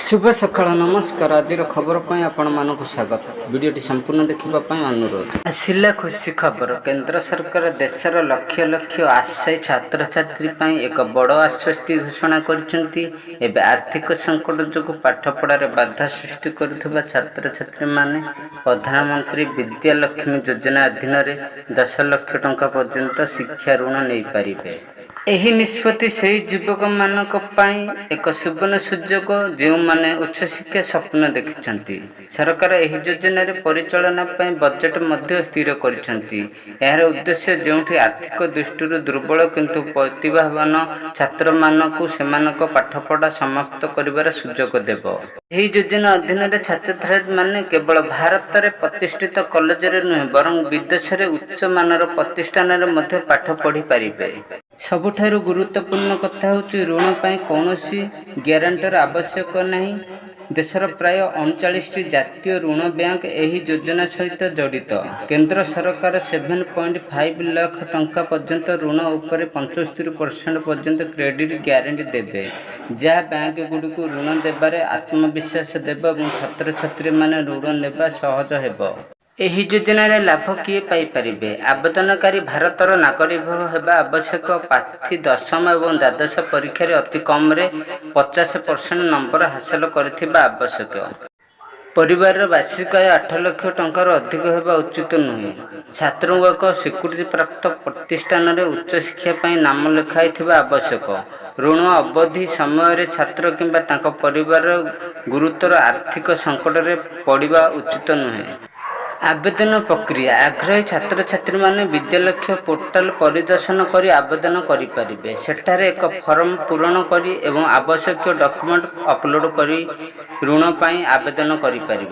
ଶୁଭ ସକାଳ, ନମସ୍କାର। ଆଜିର ଖବର ପାଇଁ ଆପଣମାନଙ୍କୁ ସ୍ୱାଗତ। ଭିଡ଼ିଓଟି ସମ୍ପୂର୍ଣ୍ଣ ଦେଖିବା ପାଇଁ ଅନୁରୋଧ। ଆସିଲା ଖୁସି ଖବର। କେନ୍ଦ୍ର ସରକାର ଦେଶର ଲକ୍ଷ ଲକ୍ଷ ଆଶାୟୀ ଛାତ୍ରଛାତ୍ରୀ ପାଇଁ ଏକ ବଡ଼ ଆଶ୍ୱସ୍ତି ଘୋଷଣା କରିଛନ୍ତି। ଏବେ ଆର୍ଥିକ ସଙ୍କଟ ଯୋଗୁଁ ପାଠପଢ଼ାରେ ବାଧା ସୃଷ୍ଟି କରୁଥିବା ଛାତ୍ରଛାତ୍ରୀମାନେ ପ୍ରଧାନମନ୍ତ୍ରୀ ବିଦ୍ୟା ଲକ୍ଷ୍ମୀ ଯୋଜନା ଅଧୀନରେ 10 ଲକ୍ଷ ଟଙ୍କା ପର୍ଯ୍ୟନ୍ତ ଶିକ୍ଷା ଋଣ ନେଇପାରିବେ। ଏହି ନିଷ୍ପତ୍ତି ସେହି ଯୁବକମାନଙ୍କ ପାଇଁ ଏକ ସୁବର୍ଣ୍ଣ ସୁଯୋଗ, ଯେଉଁମାନେ ଉଚ୍ଚଶିକ୍ଷା ସ୍ୱପ୍ନ ଦେଖିଛନ୍ତି। ସରକାର ଏହି ଯୋଜନାରେ ପରିଚାଳନା ପାଇଁ ବଜେଟ୍ ମଧ୍ୟ ସ୍ଥିର କରିଛନ୍ତି। ଏହାର ଉଦ୍ଦେଶ୍ୟ ଯେଉଁଠି ଆର୍ଥିକ ଦୃଷ୍ଟିରୁ ଦୁର୍ବଳ କିନ୍ତୁ ପ୍ରତିଭାବାନ ଛାତ୍ରମାନଙ୍କୁ ସେମାନଙ୍କ ପାଠପଢ଼ା ସମାପ୍ତ କରିବାର ସୁଯୋଗ ଦେବ। ଏହି ଯୋଜନା ଅଧୀନରେ ଛାତ୍ରଛାତ୍ରୀମାନେ କେବଳ ଭାରତରେ ପ୍ରତିଷ୍ଠିତ କଲେଜରେ ନୁହେଁ, ବରଂ ବିଦେଶରେ ଉଚ୍ଚ ମାନର ପ୍ରତିଷ୍ଠାନରେ ମଧ୍ୟ ପାଠ ପଢ଼ିପାରିବେ। ସବୁଠାରୁ ଗୁରୁତ୍ୱପୂର୍ଣ୍ଣ କଥା ହେଉଛି, ଋଣ ପାଇଁ କୌଣସି ଗ୍ୟାରେଣ୍ଟର ଆବଶ୍ୟକ ନାହିଁ। ଦେଶର ପ୍ରାୟ 39ଟି ଜାତୀୟ ଋଣ ବ୍ୟାଙ୍କ ଏହି ଯୋଜନା ସହିତ ଜଡ଼ିତ। କେନ୍ଦ୍ର ସରକାର 7.5 ଲକ୍ଷ ଟଙ୍କା ପର୍ଯ୍ୟନ୍ତ ଋଣ ଉପରେ 75% ପର୍ଯ୍ୟନ୍ତ କ୍ରେଡିଟ୍ ଗ୍ୟାରେଣ୍ଟି ଦେବେ, ଯାହା ବ୍ୟାଙ୍କଗୁଡ଼ିକୁ ଋଣ ଦେବାରେ ଆତ୍ମବିଶ୍ୱାସ ଦେବ ଏବଂ ଛାତ୍ରଛାତ୍ରୀମାନେ ଋଣ ନେବା ସହଜ ହେବ। ଏହି ଯୋଜନାରେ ଲାଭ କିଏ ପାଇପାରିବେ? ଆବେଦନକାରୀ ଭାରତର ନାଗରିକ ହେବା ଆବଶ୍ୟକ। ପ୍ରାର୍ଥୀ ଦଶମ ଏବଂ ଦ୍ୱାଦଶ ପରୀକ୍ଷାରେ ଅତି କମରେ 50% ନମ୍ବର ହାସଲ କରିଥିବା ଆବଶ୍ୟକ। ପରିବାରର ବାର୍ଷିକ ଆୟ 8 ଲକ୍ଷ ଟଙ୍କାରୁ ଅଧିକ ହେବା ଉଚିତ ନୁହେଁ। ଛାତ୍ରଙ୍କୁ ଏକ ସ୍ୱୀକୃତିପ୍ରାପ୍ତ ପ୍ରତିଷ୍ଠାନରେ ଉଚ୍ଚଶିକ୍ଷା ପାଇଁ ନାମ ଲେଖାଇଥିବା ଆବଶ୍ୟକ। ଋଣ ଅବଧି ସମୟରେ ଛାତ୍ର କିମ୍ବା ତାଙ୍କ ପରିବାର ଗୁରୁତର ଆର୍ଥିକ ସଙ୍କଟରେ ପଡ଼ିବା ଉଚିତ ନୁହେଁ। ଆବେଦନ ପ୍ରକ୍ରିୟା: ଆଗ୍ରହୀ ଛାତ୍ରଛାତ୍ରୀମାନେ ବିଦ୍ୟାଲକ୍ଷ୍ମୀ ପୋର୍ଟାଲ ପରିଦର୍ଶନ କରି ଆବେଦନ କରିପାରିବେ। ସେଠାରେ ଏକ ଫର୍ମ ପୂରଣ କରି ଏବଂ ଆବଶ୍ୟକୀୟ ଡକ୍ୟୁମେଣ୍ଟ ଅପଲୋଡ୍ କରି ଋଣ ପାଇଁ ଆବେଦନ କରିପାରିବେ।